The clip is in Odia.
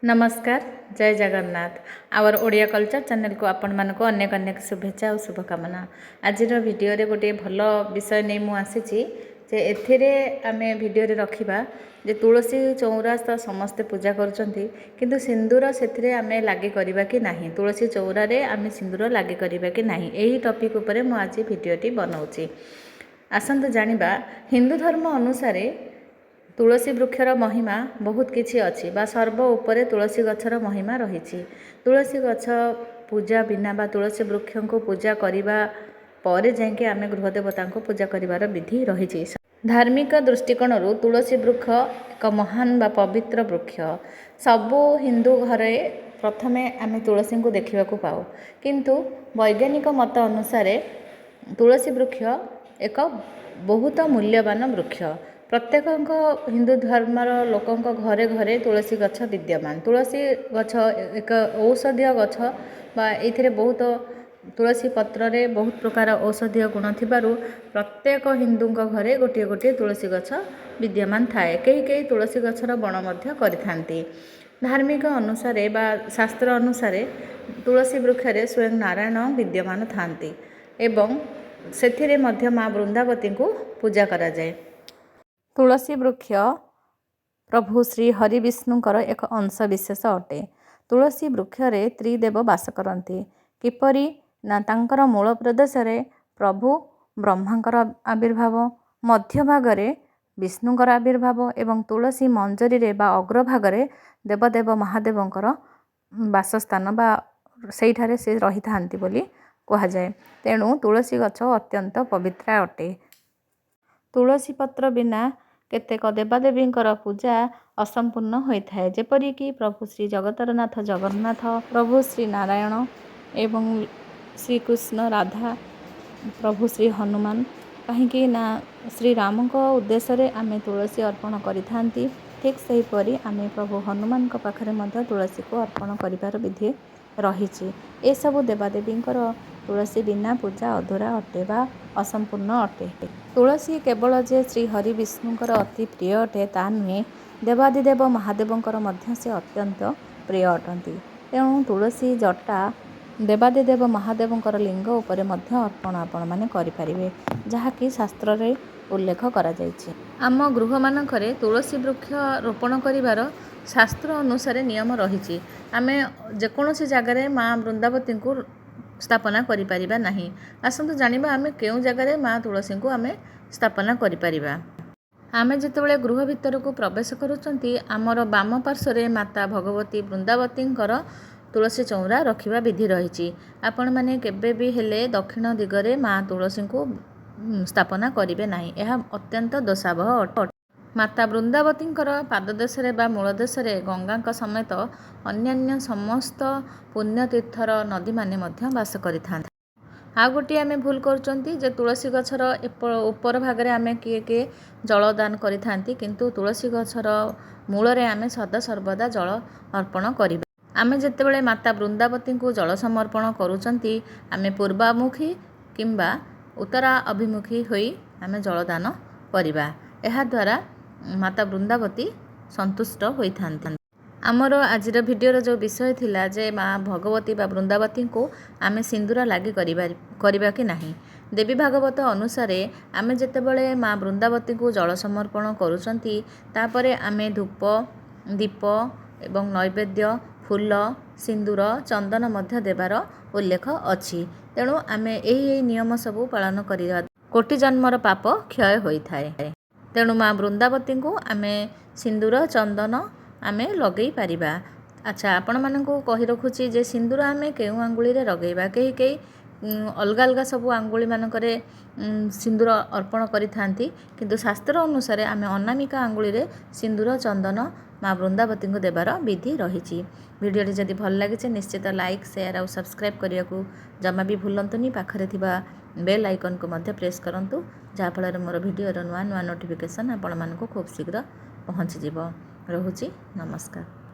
ନମସ୍କାର, ଜୟ ଜଗନ୍ନାଥ। ଆୱାର ଓଡ଼ିଆ କଲଚର ଚ୍ୟାନେଲକୁ ଆପଣମାନଙ୍କୁ ଅନେକ ଅନେକ ଶୁଭେଚ୍ଛା ଆଉ ଶୁଭକାମନା। ଆଜିର ଭିଡ଼ିଓରେ ଗୋଟିଏ ଭଲ ବିଷୟ ନେଇ ମୁଁ ଆସିଛି ଯେ ଏଥିରେ ଆମେ ଭିଡ଼ିଓରେ ରଖିବା ଯେ ତୁଳସୀ ଚଉରା ତ ସମସ୍ତେ ପୂଜା କରୁଛନ୍ତି, କିନ୍ତୁ ସିନ୍ଦୁର ସେଥିରେ ଆମେ ଲାଗି କରିବା କି ନାହିଁ, ତୁଳସୀ ଚଉରାରେ ଆମେ ସିନ୍ଦୁର ଲାଗି କରିବା କି ନାହିଁ, ଏହି ଟପିକ୍ ଉପରେ ମୁଁ ଆଜି ଭିଡ଼ିଓଟି ବନାଉଛି। ଆସନ୍ତୁ ଜାଣିବା, ହିନ୍ଦୁ ଧର୍ମ ଅନୁସାରେ ତୁଳସୀ ବୃକ୍ଷର ମହିମା ବହୁତ କିଛି ଅଛି ବା ସର୍ବ ଉପରେ ତୁଳସୀ ଗଛର ମହିମା ରହିଛି। ତୁଳସୀ ଗଛ ପୂଜା ବିନା ବା ତୁଳସୀ ବୃକ୍ଷଙ୍କୁ ପୂଜା କରିବା ପରେ ଯାଇକି ଆମେ ଗୃହ ଦେବତାଙ୍କୁ ପୂଜା କରିବାର ବିଧି ରହିଛି। ଧାର୍ମିକ ଦୃଷ୍ଟିକୋଣରୁ ତୁଳସୀ ବୃକ୍ଷ ଏକ ମହାନ ବା ପବିତ୍ର ବୃକ୍ଷ। ସବୁ ହିନ୍ଦୁ ଘରେ ପ୍ରଥମେ ଆମେ ତୁଳସୀଙ୍କୁ ଦେଖିବାକୁ ପାଉ, କିନ୍ତୁ ବୈଜ୍ଞାନିକ ମତ ଅନୁସାରେ ତୁଳସୀ ବୃକ୍ଷ ଏକ ବହୁତ ମୂଲ୍ୟବାନ ବୃକ୍ଷ। ପ୍ରତ୍ୟେକଙ୍କ ହିନ୍ଦୁ ଧର୍ମର ଲୋକଙ୍କ ଘରେ ଘରେ ତୁଳସୀ ଗଛ ବିଦ୍ୟମାନ। ତୁଳସୀ ଗଛ ଏକ ଔଷଧୀୟ ଗଛ ବା ଏଇଥିରେ ବହୁତ ତୁଳସୀ ପତ୍ରରେ ବହୁତ ପ୍ରକାର ଔଷଧୀୟ ଗୁଣ ଥିବାରୁ ପ୍ରତ୍ୟେକ ହିନ୍ଦୁଙ୍କ ଘରେ ଗୋଟିଏ ଗୋଟିଏ ତୁଳସୀ ଗଛ ବିଦ୍ୟମାନ ଥାଏ। କେହି କେହି ତୁଳସୀ ଗଛର ବଣ ମଧ୍ୟ କରିଥାନ୍ତି। ଧାର୍ମିକ ଅନୁସାରେ ବା ଶାସ୍ତ୍ର ଅନୁସାରେ ତୁଳସୀ ବୃକ୍ଷରେ ସ୍ୱୟଂ ନାରାୟଣ ବିଦ୍ୟମାନ ଥାନ୍ତି ଏବଂ ସେଥିରେ ମଧ୍ୟ ମା ବୃନ୍ଦାବତୀଙ୍କୁ ପୂଜା କରାଯାଏ। ତୁଳସୀ ବୃକ୍ଷ ପ୍ରଭୁ ଶ୍ରୀ ହରି ବିଷ୍ଣୁଙ୍କର ଏକ ଅଂଶ ବିଶେଷ ଅଟେ। ତୁଳସୀ ବୃକ୍ଷରେ ତ୍ରିଦେବ ବାସ କରନ୍ତି। କିପରି ନା ତାଙ୍କର ମୂଳ ପ୍ରଦେଶରେ ପ୍ରଭୁ ବ୍ରହ୍ମାଙ୍କର ଆବିର୍ଭାବ, ମଧ୍ୟଭାଗରେ ବିଷ୍ଣୁଙ୍କର ଆବିର୍ଭାବ ଏବଂ ତୁଳସୀ ମଞ୍ଜରୀରେ ବା ଅଗ୍ରଭାଗରେ ଦେବଦେବ ମହାଦେବଙ୍କର ବାସସ୍ଥାନ ବା ସେଇଠାରେ ସେ ରହିଥାନ୍ତି ବୋଲି କୁହାଯାଏ। ତେଣୁ ତୁଳସୀ ଗଛ ଅତ୍ୟନ୍ତ ପବିତ୍ର ଅଟେ। ତୁଳସୀ ପତ୍ର ବିନା କେତେକ ଦେବାଦେବୀଙ୍କର ପୂଜା ଅସମ୍ପୂର୍ଣ୍ଣ ହୋଇଥାଏ, ଯେପରିକି ପ୍ରଭୁ ଶ୍ରୀ ଜଗତର ନାଥ ଜଗନ୍ନାଥ, ପ୍ରଭୁ ଶ୍ରୀ ନାରାୟଣ ଏବଂ ଶ୍ରୀକୃଷ୍ଣ ରାଧା, ପ୍ରଭୁ ଶ୍ରୀ ହନୁମାନ। କାହିଁକି ନା ଶ୍ରୀରାମଙ୍କ ଉଦ୍ଦେଶ୍ୟରେ ଆମେ ତୁଳସୀ ଅର୍ପଣ କରିଥାନ୍ତି, ଠିକ୍ ସେହିପରି ଆମେ ପ୍ରଭୁ ହନୁମାନଙ୍କ ପାଖରେ ମଧ୍ୟ ତୁଳସୀକୁ ଅର୍ପଣ କରିବାର ବିଧି ରହିଛି। ଏସବୁ ଦେବାଦେବୀଙ୍କର ତୁଳସୀ ବିନା ପୂଜା ଅଧୁରା ଅଟେ ବା ଅସମ୍ପୂର୍ଣ୍ଣ ଅଟେ। ତୁଳସୀ କେବଳ ଯେ ଶ୍ରୀ ହରି ବିଷ୍ଣୁଙ୍କର ଅତି ପ୍ରିୟ ଅଟେ ତା ନୁହେଁ, ଦେବାଦିଦେବ ମହାଦେବଙ୍କର ମଧ୍ୟ ସେ ଅତ୍ୟନ୍ତ ପ୍ରିୟ ଅଟନ୍ତି। ତେଣୁ ତୁଳସୀ ଜଟା ଦେବାଦିଦେବ ମହାଦେବଙ୍କର ଲିଙ୍ଗ ଉପରେ ମଧ୍ୟ ଅର୍ପଣ ଆପଣମାନେ କରିପାରିବେ, ଯାହାକି ଶାସ୍ତ୍ରରେ ଉଲ୍ଲେଖ କରାଯାଇଛି। ଆମ ଗୃହମାନଙ୍କରେ ତୁଳସୀ ବୃକ୍ଷ ରୋପଣ କରିବାର ଶାସ୍ତ୍ର ଅନୁସାରେ ନିୟମ ରହିଛି। ଆମେ ଯେକୌଣସି ଜାଗାରେ ମା ବୃନ୍ଦାବତୀଙ୍କୁ ସ୍ଥାପନା କରିପାରିବା ନାହିଁ। ଆସନ୍ତୁ ଜାଣିବା ଆମେ କେଉଁ ଜାଗାରେ ମା ତୁଳସୀଙ୍କୁ ଆମେ ସ୍ଥାପନା କରିପାରିବା। ଆମେ ଯେତେବେଳେ ଗୃହ ଭିତରକୁ ପ୍ରବେଶ କରୁଛନ୍ତି, ଆମର ବାମ ପାର୍ଶ୍ୱରେ ମାତା ଭଗବତୀ ବୃନ୍ଦାବତୀଙ୍କର ତୁଳସୀ ଚଉରା ରଖିବା ବିଧି ରହିଛି। ଆପଣମାନେ କେବେ ବି ହେଲେ ଦକ୍ଷିଣ ଦିଗରେ ମା ତୁଳସୀଙ୍କୁ ସ୍ଥାପନା କରିବେ ନାହିଁ, ଏହା ଅତ୍ୟନ୍ତ ଦୋଷାବହ ଅଟେ। ମାତା ବୃନ୍ଦାବତୀଙ୍କର ପାଦଦେଶରେ ବା ମୂଳଦେଶରେ ଗଙ୍ଗାଙ୍କ ସମେତ ଅନ୍ୟାନ୍ୟ ସମସ୍ତ ପୁଣ୍ୟତୀର୍ଥର ନଦୀମାନେ ମଧ୍ୟ ବାସ କରିଥାନ୍ତି। ଆଉ ଗୋଟିଏ ଆମେ ଭୁଲ କରୁଛନ୍ତି ଯେ ତୁଳସୀ ଗଛର ଉପର ଭାଗରେ ଆମେ କିଏ କିଏ ଜଳ ଦାନ କରିଥାନ୍ତି, କିନ୍ତୁ ତୁଳସୀ ଗଛର ମୂଳରେ ଆମେ ସଦା ସର୍ବଦା ଜଳ ଅର୍ପଣ କରିବା। ଆମେ ଯେତେବେଳେ ମାତା ବୃନ୍ଦାବତୀଙ୍କୁ ଜଳ ସମର୍ପଣ କରୁଛନ୍ତି, ଆମେ ପୂର୍ବାମୁଖୀ କିମ୍ବା ଉତ୍ତରା ଅଭିମୁଖୀ ହୋଇ ଆମେ ଜଳଦାନ କରିବା। ଏହାଦ୍ୱାରା ମାତା ବୃନ୍ଦାବତୀ ସନ୍ତୁଷ୍ଟ ହୋଇଥାନ୍ତି। ଆମର ଆଜିର ଭିଡ଼ିଓର ଯେଉଁ ବିଷୟ ଥିଲା ଯେ ମା ଭଗବତୀ ବା ବୃନ୍ଦାବତୀଙ୍କୁ ଆମେ ସିନ୍ଦୁର ଲାଗି କରିବା କି ନାହିଁ, ଦେବୀ ଭାଗବତ ଅନୁସାରେ ଆମେ ଯେତେବେଳେ ମା ବୃନ୍ଦାବତୀଙ୍କୁ ଜଳ ସମର୍ପଣ କରୁଛନ୍ତି, ତାପରେ ଆମେ ଧୂପ, ଦୀପ ଏବଂ ନୈବେଦ୍ୟ, ଫୁଲ, ସିନ୍ଦୁର, ଚନ୍ଦନ ମଧ୍ୟ ଦେବାର ଉଲ୍ଲେଖ ଅଛି। ତେଣୁ ଆମେ ଏହି ଏହି ନିୟମ ସବୁ ପାଳନ କରିବା କୋଟି ଜନ୍ମର ପାପ କ୍ଷୟ ହୋଇଥାଏ। ତେଣୁ ମା ବୃନ୍ଦାବତୀଙ୍କୁ ଆମେ ସିନ୍ଦୁର ଚନ୍ଦନ ଆମେ ଲଗେଇ ପାରିବା। ଆଚ୍ଛା, ଆପଣମାନଙ୍କୁ କହି ରଖୁଛି ଯେ ସିନ୍ଦୁର ଆମେ କେଉଁ ଆଙ୍ଗୁଳିରେ ଲଗେଇବା। କେହି କେହି ଅଲଗା ଅଲଗା ସବୁ ଆଙ୍ଗୁଳିମାନଙ୍କରେ ସିନ୍ଦୁର ଅର୍ପଣ କରିଥାନ୍ତି, କିନ୍ତୁ ଶାସ୍ତ୍ର ଅନୁସାରେ ଆମେ ଅନାମିକା ଆଙ୍ଗୁଳିରେ ସିନ୍ଦୁର ଚନ୍ଦନ ମା ବୃନ୍ଦାବତୀଙ୍କୁ ଦେବାର ବିଧି ରହିଛି। ଭିଡ଼ିଓଟି ଯଦି ଭଲ ଲାଗିଛି, ନିଶ୍ଚିତ ଲାଇକ୍, ସେୟାର ଆଉ ସବସ୍କ୍ରାଇବ୍ କରିବାକୁ ଜମା ବି ଭୁଲନ୍ତୁନି। ପାଖରେ ଥିବା ବେଲ୍ ଆଇକନ୍କୁ ମଧ୍ୟ ପ୍ରେସ୍ କରନ୍ତୁ, ଯାହାଫଳରେ ମୋର ଭିଡ଼ିଓର ନୂଆ ନୂଆ ନୋଟିଫିକେସନ୍ ଆପଣମାନଙ୍କୁ ଖୁବ୍ ଶୀଘ୍ର ପହଞ୍ଚିଯିବ। ରହୁଛି, ନମସ୍କାର।